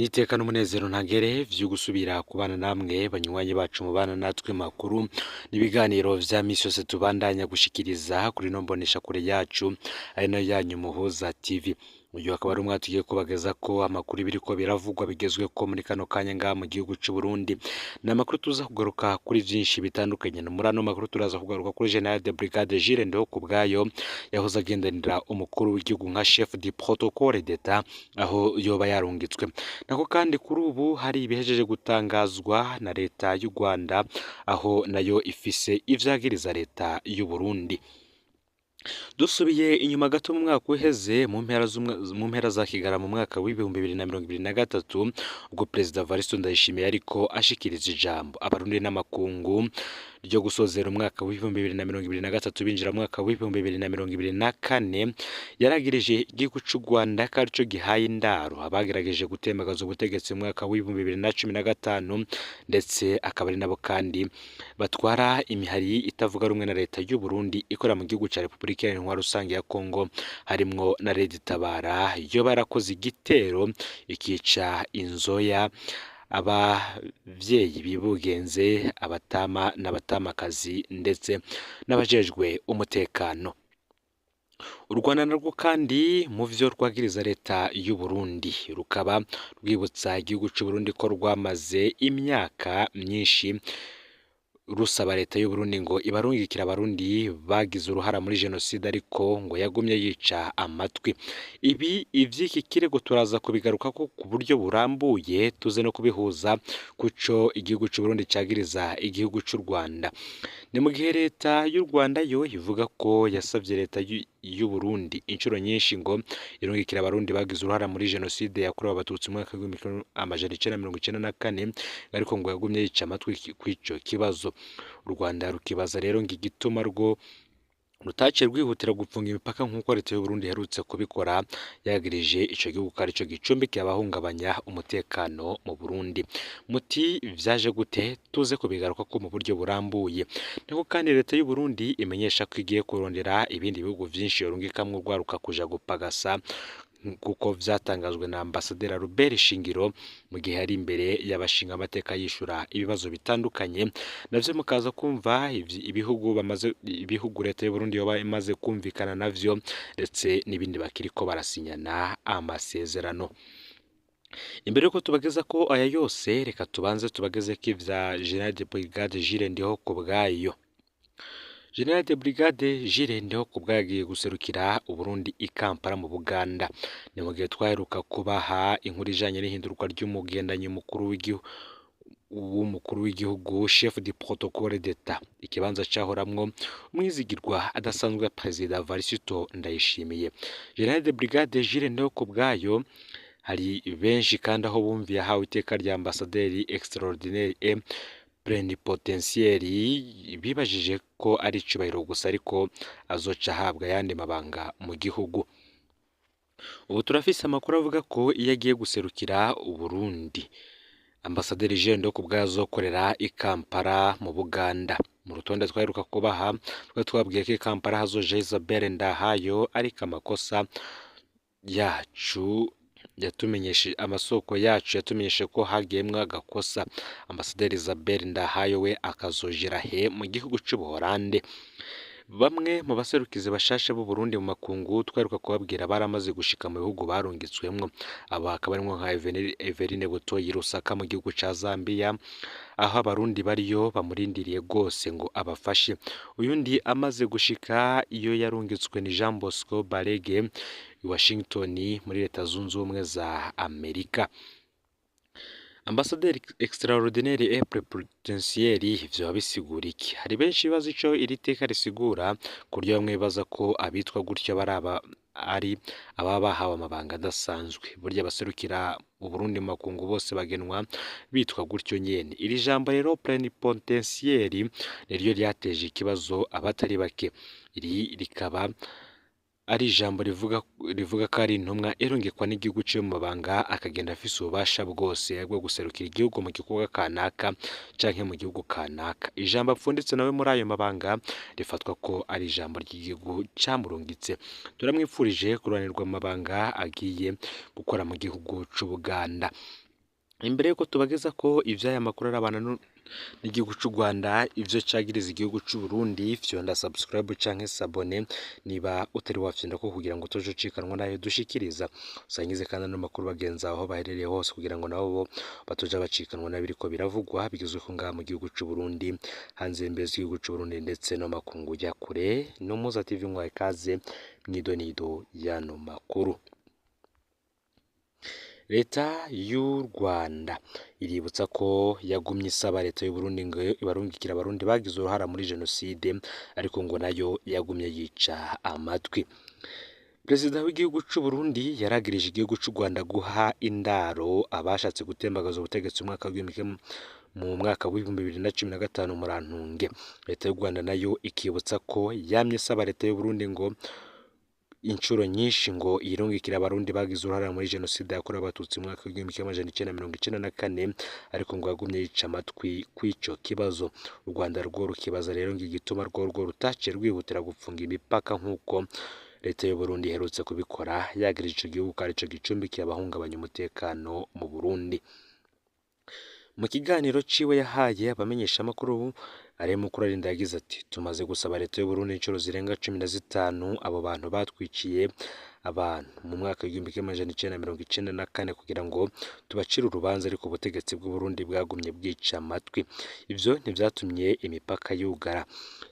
N'iteka n'umunezero ntangere vyo gusubira kubana namwe banywanyi bacu mubana natwe makuru n'ibiganiro vya misi yose tubandanya gushikiriza kuri ino mboneshakure yacu ari nayo yanyu Muhuza TV. Uyu akaba ari umwaka tugiye kubagezako amakuru biriko biravugwa bigezweko muri kano kanya ngaha mu gihugu c'u Burundi. Ni amakuru tuza kugaruka kuri vyinshi bitandukanye. Muri ano makuru turaza kugaruka kuri General de Brigade Jules Ndihokubwayo yahoze agendanira umukuru w'igihugu nka chef du protocole d'Etat aho yoba yarungitswe. Nako kandi kuri ubu hari ibihejeje gutangazwa na leta y'u Rwanda aho nayo ifise ivyagiriza leta y'u Burundi. Dusubiye inyuma gato mu mwaka uheze mu mpera za Kigarama mu mwaka w'2023 ubwo Perezida Evariste Ndayishimiye ariko ashikiriza ijambo abarundi n'amakungu ryo gusozera umwaka w'2023 binjira mu mwaka w'2024 yaragirije igihugu c'u Rwanda ko arico gihaye indaro abagerageje gutembagaza ubutegetsi mu mwaka w'2015 ndetse akaba ari nabo kandi batwara imihari itavuga rumwe na leta y'u Burundi ikorera mu gihugu ca Repubulika Iharanira Rusange ya Kongo harimwo na Red Tabara yoba yarakoze igitero ikica inzoya abavyeyi bibugenze abatama n'abatamakazi ndetse n'abajejwe umutekano. U Rwanda narwo kandi mu vyo rwagiriza leta y'u Burundi rukaba rwibutsa igihugu c'u Burundi ko rwamaze imyaka myinshi rusaba leta y'u Burundi ngo ibarungikire abarundi bagize uruhara muri jenoside ariko ngo yagumye yica amatwi. Ibi ivy'iki kirego turaza kubigarukako ku buryo burambuye tuze no kubihuza kuco igihugu c'u Burundi cagiriza igihugu c'u Rwanda. Ni mu gihe leta y'u Rwanda yo ivuga ko yasavye leta y'u Burundi inshuro nyinshi ngo irungikire abarundi bagize uruhara muri jenoside yakorewe abatutsi mu mwaka w'1994 ariko ngo yagumye yica amatwi kw'ico kibazo. U Rwanda rukibaza rero ngo igituma rwo rutaciye rwihutira gupfunga imipaka nk'uko leta y'u Burundi iherutse kubikora yagirije ico gihugu ko arico gicumbikiye abahungabanya umutekano mu Burundi. Muti vyaje gute? Tuze kubigarukako mu buryo burambuye. Niko kandi leta y'u Burundi imenyesha ko igiye kurondera ibindi bihugu vyinshi yorungikamwo urwaruka kuja gupagasa kuko vyatangajwe na ambasaderi Albert Shingiro mu gihe ari imbere y'abashinga amateka yishura ibibazo bitandukanye navyo mukaza kumva ibihugu bamaze ibihugu leta y'u Burundi yoba imaze kumvikana navyo ndetse n'ibindi bakiriko barasinyana amasezerano. Imbere yuko tubageza ko aya yose reka tubanze tubageze ko ivya General de Brigade Jules Ndihokubwayo. General de Brigade Jules Ndihokubwayo agiye guserukira Uburundi i Kampala mu Buganda. Ni mu gihe twaheruka kubaha inkuru ijanye n'ihindurwa ry'umugendanyi mukuru w'igihugu w'umukuru w'igihugu chef du protocole d'Etat ikibanza cahoramwo umwizigirwa adasanzwe Perezida Evariste Ndayishimiye. General de Brigade Jules Ndihokubwayo hari benshi kandi aho bumviye ahawe iteka rya ambasaderi extraordinaire et plénipotentiaire bibajije ko ari icubahiro gusa ariko azoca ahabwa ayandi mabanga mu gihugu. Ubu turafise amakuru avuga ko iyo agiye guserukira Uburundi ambasaderi Jules Ndihokubwayo azokorera i Kampala mu Buganda. Mu rutonde twaheruka kubaha twari twabwiye ko i Kampala hazoja Isabelle Ndahayo ariko amakosa yacu yatumenyeshe amasoko yacu yatumenyeshe ko hagiyemwo agakosa. Ambasaderi Isabelle Ndahayo we akazojera he mu gihugu c'Ubuholande. Bamwe mu baserukizi bashasha b'u Burundi mu makungu twaheruka kubabwira baramaze gushika mu bihugu barungitswemwo. Abo hakaba harimwo nka Everine Butoyi Rusaka mu gihugu ca Zambia aho abarundi bariyo bamurindiriye gose ngo abafashe. Uyundi amaze gushika iyo yarungitswe ni Jean Bosco Barege i Washington muri leta zunze ubumwe za Amerika. Ambasaderi extraordinaire et plénipotentiaire ivyo bisigura iki? Hari benshi bazi ico iri teka risigura ku buryo bamwe bibaza ko abitwa gutyo baraba ari ababa bahawe amabanga adasanzwe. Burya abaserukira Uburundi mu makungu bose bagenwa bitwa gutyo nyene. Iri jambo rero plénipotentiaire niryo ryateje ikibazo abatari bake. Iri rikaba ari ijambo rivuga ko ari intumwa irungikwa n'igihugu ciwe mu mabanga akagenda afise ububasha bwose bwo guserukira igihugu mu gikorwa kanaka canke mu gihugu kanaka. Ijambo apfunditse nawe muri ayo mabanga rifatwa ko ari ijambo ry'igihugu camurungitse. Turamwipfurije kuroranirwa mu mabanga agiye gukora mu gihugu c'Ubuganda. Imbere yuko tubageza ko ivy'aya makuru arabana n'igihugu c'u Rwanda, ivyo cagiriza igihugu c'u Burundi, fyonda subscribe canke s'abonner niba utari wafyonda ko kugira ngo utoje ucikanwa nayo dushikiriza. Usangize kandi ano makuru bagenzi aho baherereye hose kugira ngo nabo bo batoja bacikanwa n'abiriko biravugwa bigezweho ngaha mu gihugu c'u Burundi, hanze y'imbibe z'igihugu c'u Burundi ndetse no makungu ya kure. No Muza TV ngwaye ikaze mw'idonido y'ano makuru. Leta y'u Rwanda iributsa ko yagumye isaba leta y'u Burundi ngo ibarungikire abarundi bagize uruhara muri jenoside, ariko ngo nayo yagumye yica amatwi. Perezida w'igihugu c'u Burundi yaragirije igihugu c'u Rwanda guha indaro abashatse gutembagaza ubutegetsi mu mwaka w'2015 Murantunge. Leta y'u Rwanda nayo ikibutsa ko yamye isaba leta y'u Burundi ngo inshuro nyinshi ngo irungikire abarundi bagize uruhara muri jenoside yakorewe abatutsi mu mwaka w'1994, ariko ngo yagumye yica amatwi kw'ico kibazo. U Rwanda rwo rukibaza rero ngo igituma rwo rutaciye rwihutira gupfunga imipaka nk'uko leta y'u Burundi iherutse kubikora, yagirije ico gihugu ko arico gicumbikiye abahungabanya umutekano mu Burundi. Mu kiganiro ciwe yahaye abamenyeshamakuru, Alain Mukurarinda yagize ati: "Tumaze gusaba leta y'u Burundi inshuro zirenga 15 abo bantu batwiciye abantu mu mwaka w'1994 kugira ngo tubacire urubanza, ariko ubutegetsi bw'u Burundi bwagumye bwica amatwi. Ivyo ntivyatumye imipaka yugara.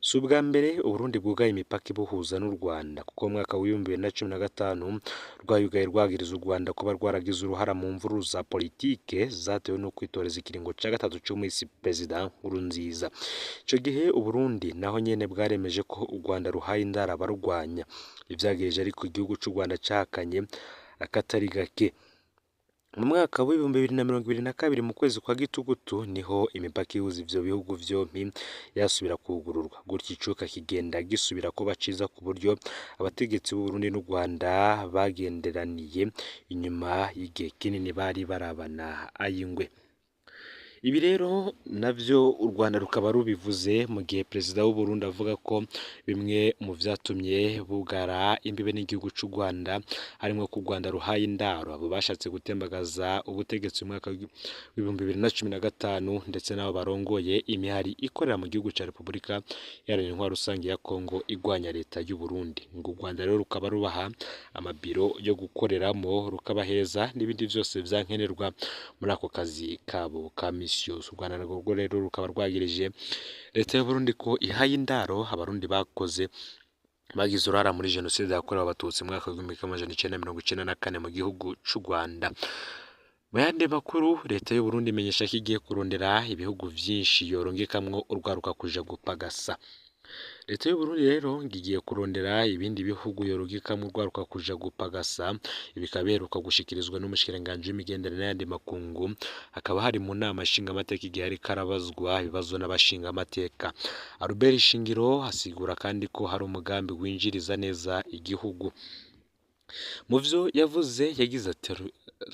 Si ubwa mbere Uburundi bwugaye imipaka ibuhuza n'u Rwanda, kuko mu mwaka w'2015 rwayugaye rwagiriza u Rwanda kuba rwaragize uruhara mu mvururu za politike zatewe no kwitoreza ikiringo ca gatatu c'umwisi Perezida Nkurunziza. Ico gihe Uburundi naho nyene bwaremeje ko u Rwanda ruhaye indaro abarurwanya. Ivyagirije ariko igihugu c'u Rwanda cahakanye akatari gake. Mu mwaka w'2022 mu kwezi kwa Gitugutu niho imipaka ihuza ivyo bihugu vyompi yasubira kugururwa, gutyo icuka kigenda gisubira kuba ciza ku buryo abategetsi b'u Burundi n'u Rwanda bagenderaniye inyuma y'igihe kinini bari barabana ay'ingwe. Ibi rero navyo u Rwanda rukaba rubivuze mu gihe perezida w'u Burundi avuga ko bimwe mu vyatumye bugara imbibe n'igihugu c'u Rwanda harimwo ko u Rwanda ruhaye indaro abo bashatse gutembagaza ubutegetsi mu mwaka w'2015 ndetse n'abo barongoye imihari ikorera mu gihugu ca Repubulika Iharanira Intwaro Rusange ya Kongo igwanya leta y'u Burundi. Ngo u Rwanda rero rukaba rubaha amabiro yo gukoreramo, rukabaheza n'ibindi vyose vyankenerwa muri ako kazi kabo ka misi yose. U Rwanda narwo rero rukaba rwagirije leta y'u Burundi ko ihaye indaro abarundi bakoze bagize uruhara muri jenoside yakorewe abatutsi mu mwaka w'1994 mu gihugu c'u Rwanda. Mu yandi makuru, leta y'u Burundi imenyesha ko igiye kurondera ibihugu vyinshi yorongekamwo urwaruka kuja gupagasa. Leta y'u Burundi rero ngo igiye kurondera ibindi bihugu yorongekamwo urwaruka kuja gupagasa, bikaba biheruka gushikirizwa n'umushikiranganji w'imigenderanire n'ayandi makungu, hakaba hari mu nama nshingamateka igihe hariko arabazwa ibibazo n'abashingamateka. Albert Shingiro asigura kandi ko hari umugambi winjiriza neza igihugu. Mu vyo yavuze yagize ati: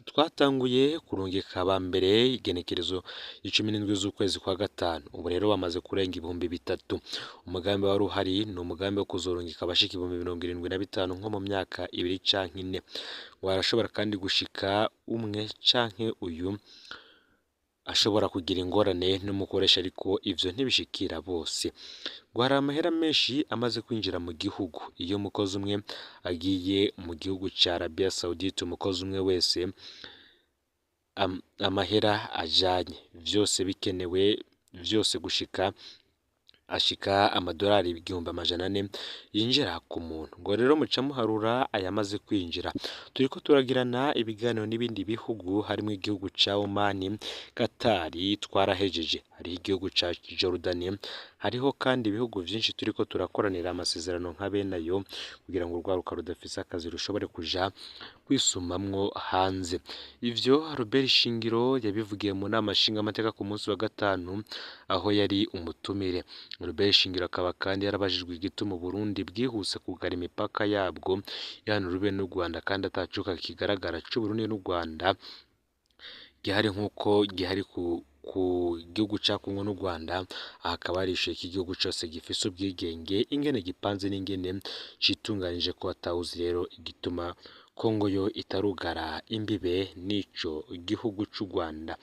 "Twatanguye kurungika aba mbere igenekerezo 17 z'ukwezi kwa gatanu, ubu rero bamaze kurenga 3000. Umugambi wari uhari ni umugambi wo kuzorungika abashika 75,000 nko mu myaka 2 canke 4. Ngo harashobora kandi gushika umwe canke uyu ashobora kugira ingorane n'umukoresha, ariko ivyo ntibishikira bose. Ngo hari amahera menshi amaze kwinjira mu gihugu. Iyo umukozi umwe agiye mu gihugu ca Arabia Saudite, umukozi umwe wese amahera ajanye vyose bikenewe vyose gushika ashika amadolari 1400 yinjira ku muntu. Ngo rero muca muharura ayamaze kwinjira. Turiko turagirana ibiganiro n'ibindi bihugu harimwo igihugu ca Oman, Qatar twarahejeje, hariho igihugu ca Jordanie, hariho kandi ibihugu vyinshi turiko turakoranira amasezerano nka bene ayo kugira ngo urwaruka rudafise akazi rushobore kuja kwisumamwo hanze." Ivyo Robert Shingiro yabivugiye mu nama nshingamateka ku munsi wa gatanu aho yari umutumire. Robert Shingiro akaba kandi yarabajijwe igituma Uburundi bwihuse kugara imipaka yabwo ihana urubibe n'u Rwanda kandi atacuka kigaragara c'Uburundi n'u Rwanda gihari nk'uko gihari ku gihugu ca Kongo n'u Rwanda. Aha akaba yarishuye ko igihugu cose gifise ubwigenge, ingene gipanze n'ingene citunganije, ko atawuzi rero igituma Kongo yo itarugara imbibe n'ico gihugu c'u Rwanda.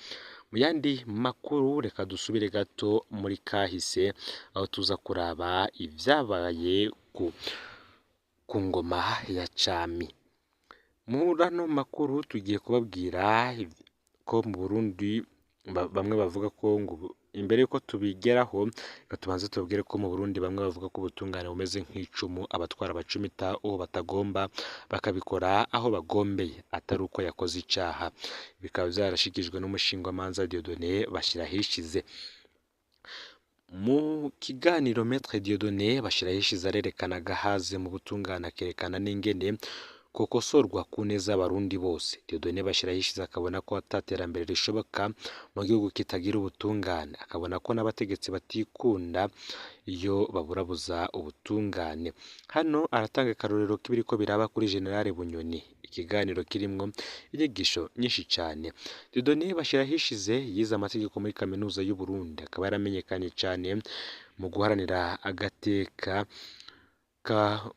Mu yandi makuru reka dusubire gato muri kahise aho tuza kuraba ivyabaye ku ngoma ya cami. Muri ano makuru tugiye kubabwira ko mu Burundi bamwe bavuga ko ngo imbere yuko tubigeraho reka tubanze tubabwire ko mu Burundi bamwe bavuga ko ubutungane bumeze nk'icumu, abatwara bacumita uwo batagomba bakabikora aho bagombeye atari uko yakoze icaha. Bikaba vyarashikijwe n'umushingwamanza Dieudonné Bashirahishize. Mu kiganiro Maître Dieudonné Bashirahishize arerekana agahaze mu butungane, akerekana n'ingene kokosorwa ku neza y'abarundi bose. Dieudonné Bashirahishize akabona ko ata terambere rishoboka mu gihugu kitagira ubutungane, akabona ko n'abategetsi batikunda iyo baburabuza ubutungane. Hano aratanga akarorero k'ibiriko biraba kuri General Bunyoni, ikiganiro kirimwo inyigisho nyinshi cane. Dieudonné Bashirahishize yize amategeko muri kaminuza y'u Burundi, akaba yaramenyekanye cane mu guharanira agateka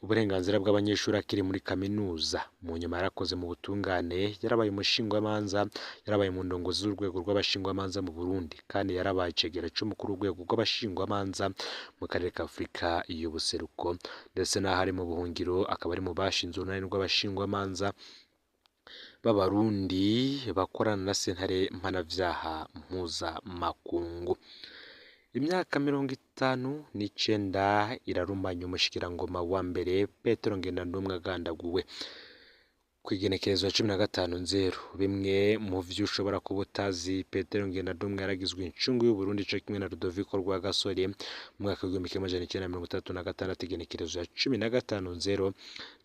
uburenganzira bw'abanyeshuri akiri muri kaminuza. Mu nyuma yarakoze mu butungane, yarabaye umushingwamanza, yarabaye mu ndongozi z'urwego rw'abashingwamanza mu Burundi, kandi yarabaye icegera c'umukuru w'urwego rw'abashingwamanza mu karere ka Afurika y'ubuseruko, ndetse n'aho ari mu buhungiro akaba ari mu bashinze urunani rw'abashingwamanza b'Abarundi bakorana na sentare mpanavyaha mpuzamakungu. Imyaka 59 irarumanya umushikirangoma wa mbere Petero Ngendandumwe agandaguwe kw'igenekerezo ya 15 nzero. Bimwe mu vyo ushobora kuba utazi, Petero Ngendandumwe yaragizwe incungu y'Uburundi co kimwe na Rudoviko Rwagasore mu mwaka w'1936. Igenekerezo ya 15 nzero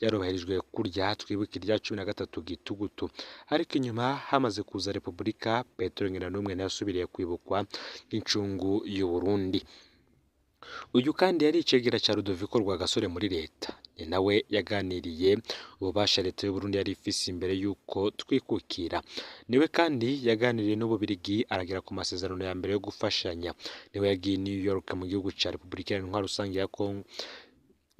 ryarubahirijwe kurya twibuka irya 13 gitugutu, ariko inyuma hamaze kuza Repubulika, Petero Ngendandumwe ntiyasubiriye kwibukwa nk'incungu y'Uburundi. Uyu kandi yari icegera ca Rudoviko Rwagasore muri leta, ni nawe yaganiriye ububasha leta y'Uburundi yari ifise imbere y'uko twikukira. Niwe kandi yaganiriye n'Ububirigi aragera ku masezerano ya mbere yo gufashanya. Niwe yagiye i New York mu gihugu ca Repubulika Iharanira Intwaro Rusange ya Kongo,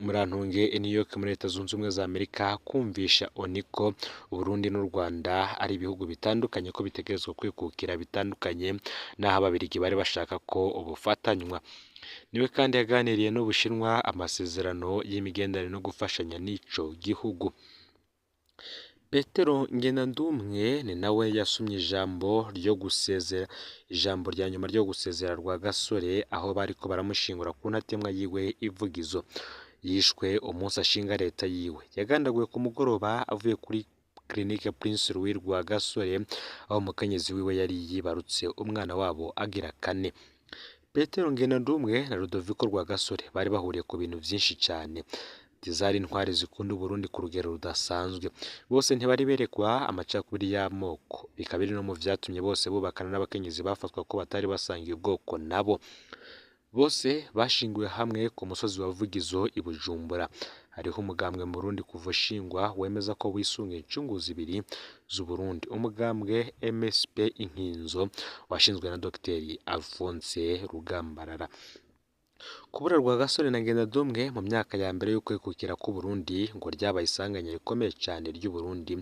Murantunge i New York muri Leta Zunze Ubumwe za Amerika, kumvisha ONU ko Uburundi n'u Rwanda ari ibihugu bitandukanye, ko bitegerezwa kwikukira bitandukanye n'aho Ababirigi bari bashaka ko ubufatanywa. Niwe kandi yaganiriye n'Ubushinwa amasezerano y'imigenderanire no gufashanya n'ico gihugu. Petero Ngendandumwe ni nawe yasumye ijambo ryo gusezera, ijambo rya nyuma ryo gusezera Rwagasore aho bariko baramushingura ku ntatemwa yiwe ivugizo. Yishwe umunsi ashinga leta yiwe. Yagandaguwe ku mugoroba avuye kuri Clinique Prince Louis Rwagasore aho umukenyezi wiwe yari yibarutse umwana wabo agira kane. Petero Ngendandumwe na Rudoviko Rwagasore bari bahuriye ku bintu vyinshi cane. Zari intwari zikunda Uburundi ku rugero rudasanzwe. Bose ntibari berekwa amacakubiri y'amoko, bikaba biri no mu vyatumye bose bubakana n'abakenyezi bafatwa ko batari basangiye ubwoko nabo. Bose bashinguwe hamwe ku musozi wa Vugizo i Bujumbura. Hariho umugambwe mu Burundi kuva ushingwa wemeza ko wisunga incungu zibiri z'Uburundi, umugambwe MSP Inkinzo washinzwe na Dr Alphonse Rugambarara. Kubura Rwagasore na Ngendandumwe mu myaka ya mbere y'ukwikukira k'Uburundi ngo ryabaye isanganya rikomeye cane ry'Uburundi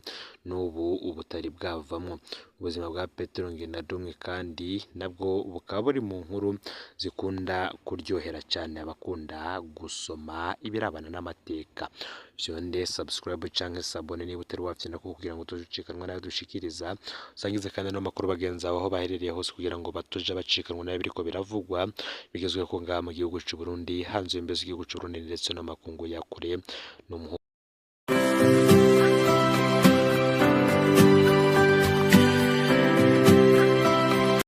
n'ubu ubutari bwavamwo. Ubuzima bwa Petero Ngendandumwe kandi nabwo bukaba buri mu nkuru zikunda kuryohera cane abakunda gusoma ibirabana n'amateka. Vyonde subscribe canke sabone niba utari wafyonda kugira ngo utojucikanwa nayo dushikiriza, usangize kandi no makuru bagenzi bawe aho baherereye hose kugira ngo batoja bacikanwa nayo biriko biravugwa bigezweho ngaha mu gihugu c'u Burundi, hanze y'imbibe z'igihugu c'u Burundi ndetse no makungu ya kure.